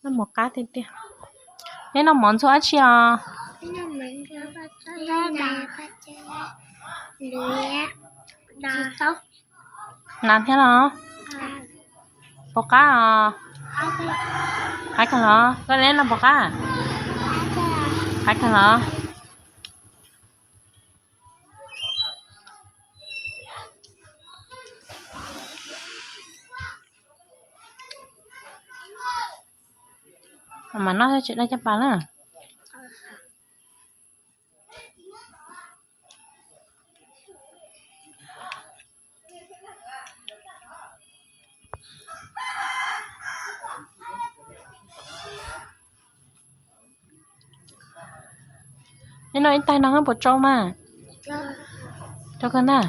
Noj mov qab tiag tiag. Neb noj mov ntxuav dab tsi os? Nas thiab los? Puas qab os? Qab kawg los? Koj neb noj puas qab? Qab kawg los? Mas noj thiab tsis daj caj pas na. Neb noj ib tais no puas tsau mas? Tsau kawg na.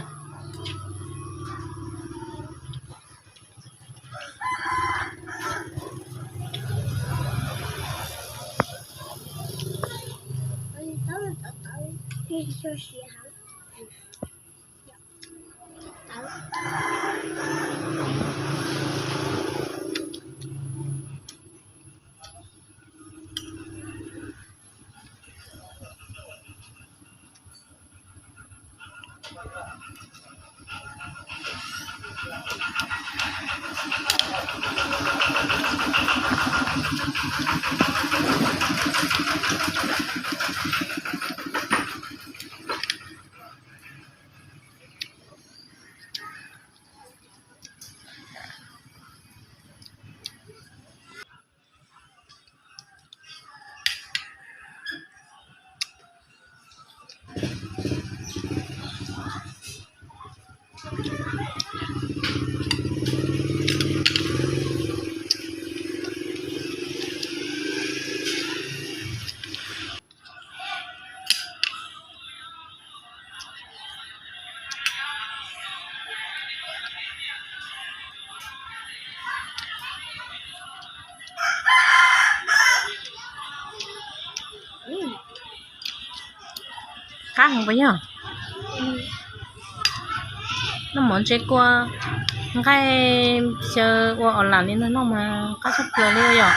Qab heev puas yog? Noj mov ntse kua nqaij xyaw ua os lam li no noj mas qab tshaj plaws li yom.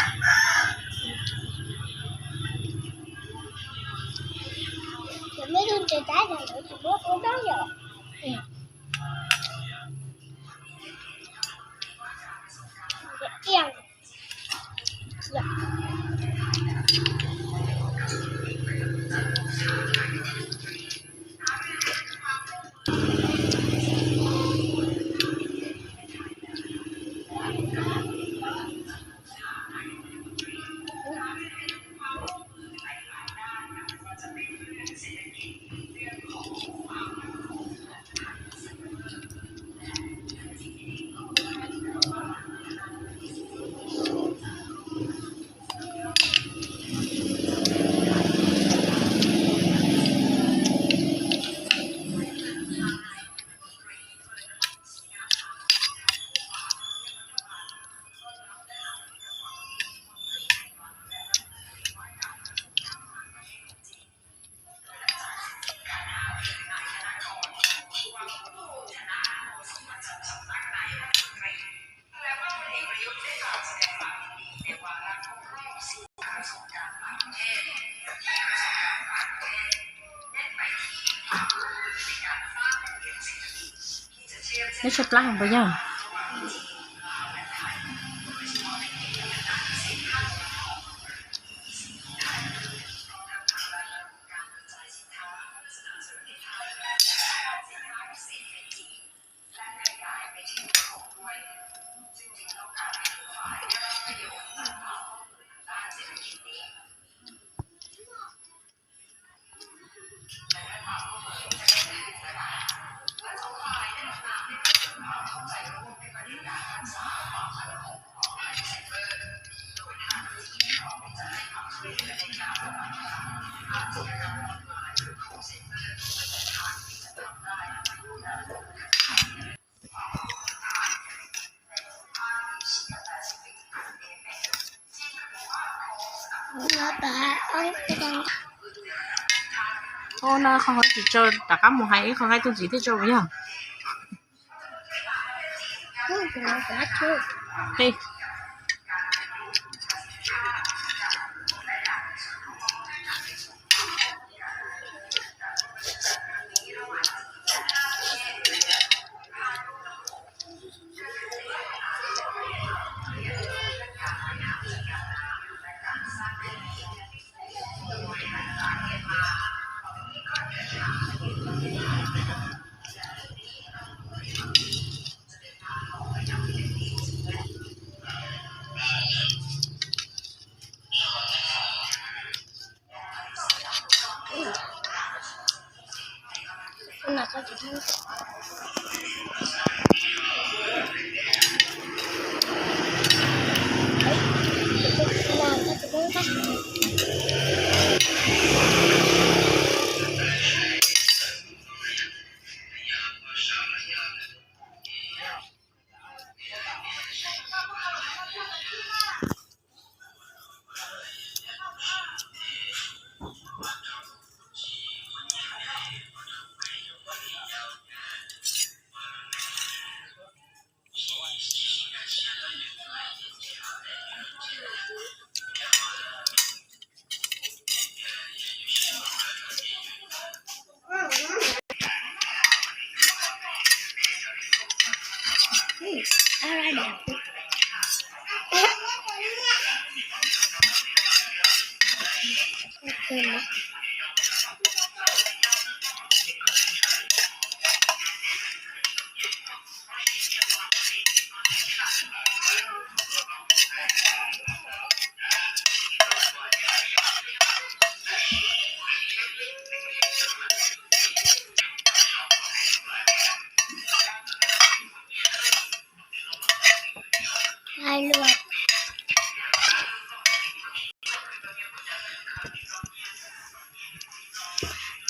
Neb tshaib plab heev puas yog? Ua no qhov hauv tsis tsau, rov qab mus hais ib qho nqaij tuaj ntxiv thiaj tsau puas yog? Qe.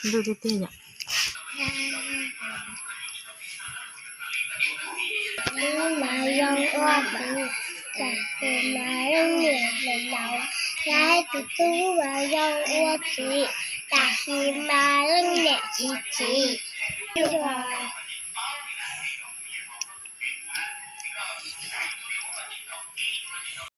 Ntuj tiag tiag yom. Tub mas zoo ua txiv, tam sim mas leej niam los laus, saib tus tub mas zoo ua txiv, tam sim mas leej niam tsis txiv.